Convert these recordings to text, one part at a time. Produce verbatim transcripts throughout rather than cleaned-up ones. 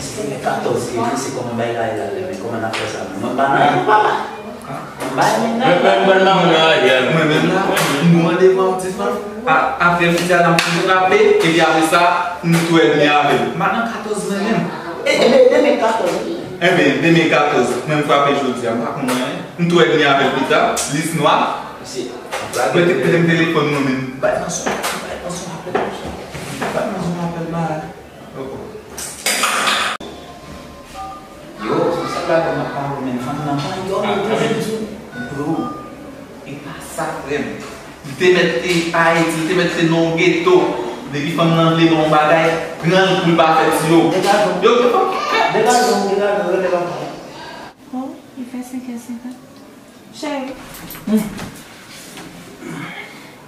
Demen katòz, e se kòman bagay la ye la, demen, kòman n ap fè sa menm? Mwen pa nan yon papa. Mwen pa nan yon papa. Mwen menm la, mwen menm la, nou randevan ti fanm. A, apre midi a, n ap frape, epi apre sa, nou tou èdmi avè l. M pa nan katòz mwen menm. E, e, demen katòz, wi. Enben, demen katòz, mwen m frape jodi a, m pa konn anyen. M tou èdmi avè l pita, lis nwa. Mesye, mete, mete m telefòn mwen menm. Bay nan son, bay nan son apèl. Bay nan son apèl, bay. Yo, se sa la, m ap pale, men fanm nan pa yon toujou di. Bro, e pa sa, frè m. Li te mèt te Ayiti, li te mèt te nan yon geto. Depi fanm nan vle ba w yon bagay, pran l pou l pa fè ti yo. Degaje w. Yo, yo, yo. Degaje w, degaje w, rele papa. Oh, li fè senk è senkant. Cheri. Hmm.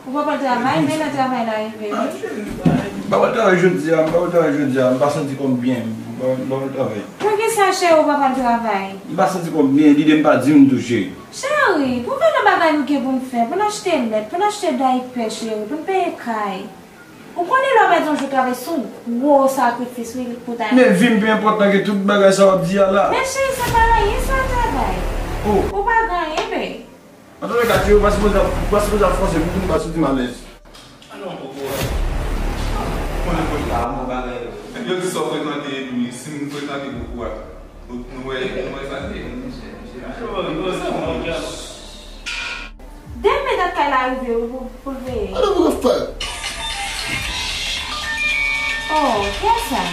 Ou pa pral travay, men lè travay la rive, wi. Ah, cheri, m pa pral travay jodi a, m pa pral travay jodi a, m pa santi kò m byen, m pa, m pa pral travay. Poukisa, cheri, ou pa pral travay? M pa santi kò m byen, Dide m pa di m tou, cheri. Cheri, pou fè nan bagay nou gen pou n fè, pou n achte lèt, pou n achte daypè, cheri, pou n peye kay. Ou konnen lè w pèdi yon jou travay se yon gwo sakrifis, wi, pou ta. Men vi m pi enpòtan ke tout bagay sa w ap di a la. Men cheri, se pa anyen sa, travay. Oh. Ou pa gen anyen, bebe. Antouka, cheri, ou pa sipoze ap, ou pa sipoze ap fòse pou nou pa santi m alèz. Alò, koko a. Konnen kote la, mwen bagay. Yo di sa w frekante epi wi, si m frekante koko a. Nou wè, nou wè sa te. Demen dat kay la rive wi pou, pou l veye. Gade pou yo fè. Oh, kiyès sa?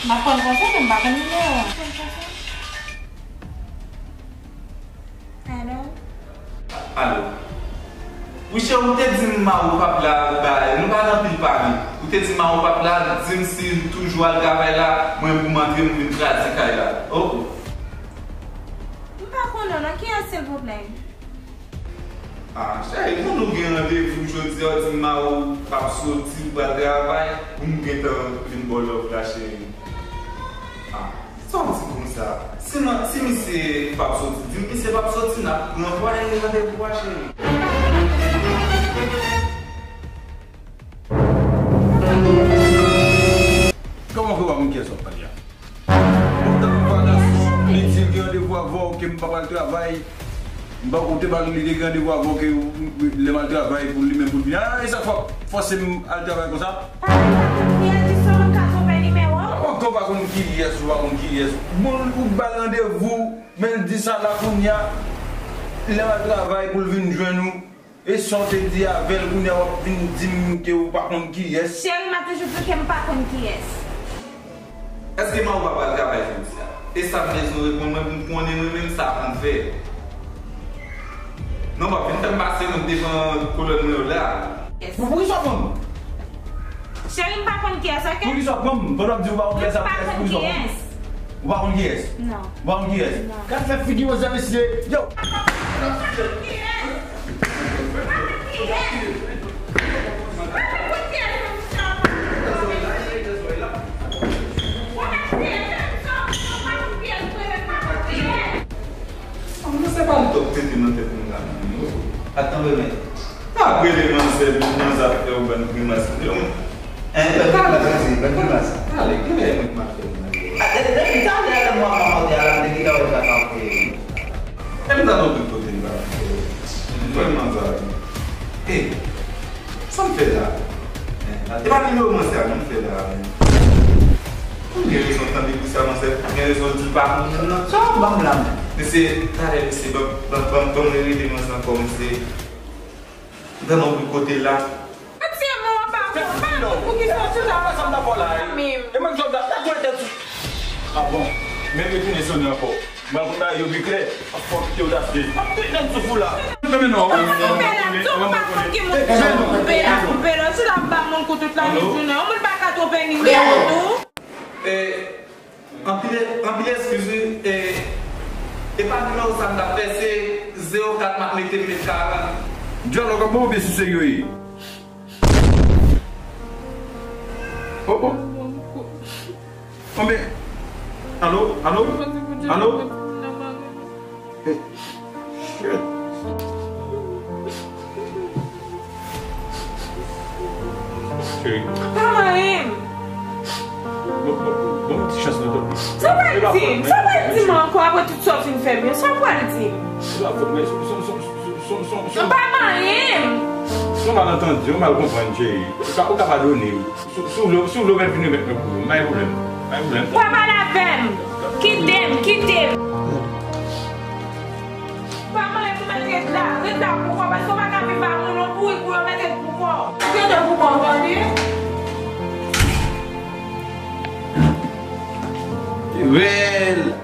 M ap konn konsa ke m pa konn nimewo a. Alo? Alo. Wi cheri, ou te di m mari w p ap la, bay, nou pa gen anpil pale. Ou te di mari w p ap la, di m si l toujou al travay la, mwen pou m antre, m vin tradui kay la. Oh. M pa konnen w non, kiyès silvouplè? Ah, cheri, konn nou gen randevou jodi a, w di m mari w p ap soti, l pral travay, pou m gentan vin ba w love la, cheri. Ah. Sa w di konsa? Si nan, si misye p ap soti, di m misye p ap soti, n ap ranvwaye randevou a, cheri. Kòman ke w pa konn kiyès w ap pale a? Ou t ap pale a sou li di l gen randevou avè w, ke m pa pral travay. M pa, ou te pale, li te gen randevou avè w ke lè m al travay pou li menm pou l vini. Ah, e sa k fè w ap fòse m al travay konsa? Pa gen kiyès di sa, ou ka twonpe nimewo? Kòman ou pa konn kiyès, ou pa konn kiyès? Bon, ou ba l randevou, men l di sa la kounye a, lè m al travay pou l vin jwenn ou. E sa w te di avè l, kounye a w ap vin di m ke ou pa konn kiyès? Cheri, m ap toujou di w ke m pa konn kiyès. Èske mari w pa pral travay jodi a? E sa m bezwen reponn mwen pou m konnen mwen menm sa pou m fè. Non, w ap vin fè m pase wont devan kolòn mwen yo la. Pou, poukisa w pran m? Cheri, m pa konn kiyès, oke? Poukisa w pran m? Pandan w ap di ou pa konn kiyès, poukisa w pran m? Ou pa konn kiyès? Non. Ou pa konn kiyès? Non. Gad fè figi manzè, mesye. Yo! Mwen se pa l t ap pete nan tèt mwen la menm non. Atann, renmen. Apre le manzè, manzè ap fè yon bann grimas. Yon Hein, ban grimas, bann grimas. Ale, gen lè mwen k mal fè moun nan yo. Ah, depi talè a lè mwen ap monte a la, m te gentan wè sa k ap fè. E m t al oubli kote m t ap fè. M jwenn manzè a. Ey, sa m fè la? Hein, e pa nimewo mwen se a non m fè la, men. Ou gen rezon tande pou sa, manzè. Gen rezon di pa pou moun nan. Sa w ap ban m la, men? Mesye, talè, mesye, ban, ban, ban, ban m rele manzè ankò, mesye. M tande yon bri kote la. Matye, mwen pa konn, pa konn poukisa w toujou ap fè sa m ta fè w la, wi. E mwen k jòb la, la tou etèn sou. Ah bon, men retounen sonnen ankò. Mwen konn bagay yo pi klè. Fòk kite w t ap fè. M ap tout nèg sou fou la. Koupe la, tou pa konn ki moun ki sou koupe la, koupe la. Ou toujou ap ba moun kou tout lajounen. Yon moun pa ka twonpe nimewo tou. E, Anpil, anpil eskiz wi, e, e pa nimewo sa m t ap fè, se zewo kat m ap mete, m met karant. Dyalòg ap bon oubyen sou serye w ye? Oh, oh. Anben, alo, alo, alo? Hey. Shit. Cheri. Pa mare m. Bon, Bon, bon, ti chans nou tande. Sa w pral di m? Sa w pral di m ankò apre tout sa w fin fè m yo? Sa w pral di m? Se pa fòt mwen, se, se, se, se, se, se, se, Yo pa manyen m. Se yon malantandi, yon mal konprann, cheri. Ou ka, ou ka padone m. Si, si w vle, si w vle, ou mèt vin remèt mwen pou yo. M pa gen pwoblèm. M pa gen pwoblèm. Pa pale avè m. Kite m, kite m. Pa manyen m, ou mèt ret la. Ret la pou kò w, paske w pa ka viv ak moun, yon bourik pou yo mete pou kò w. Ou tande pou kò w, tande? Rèl.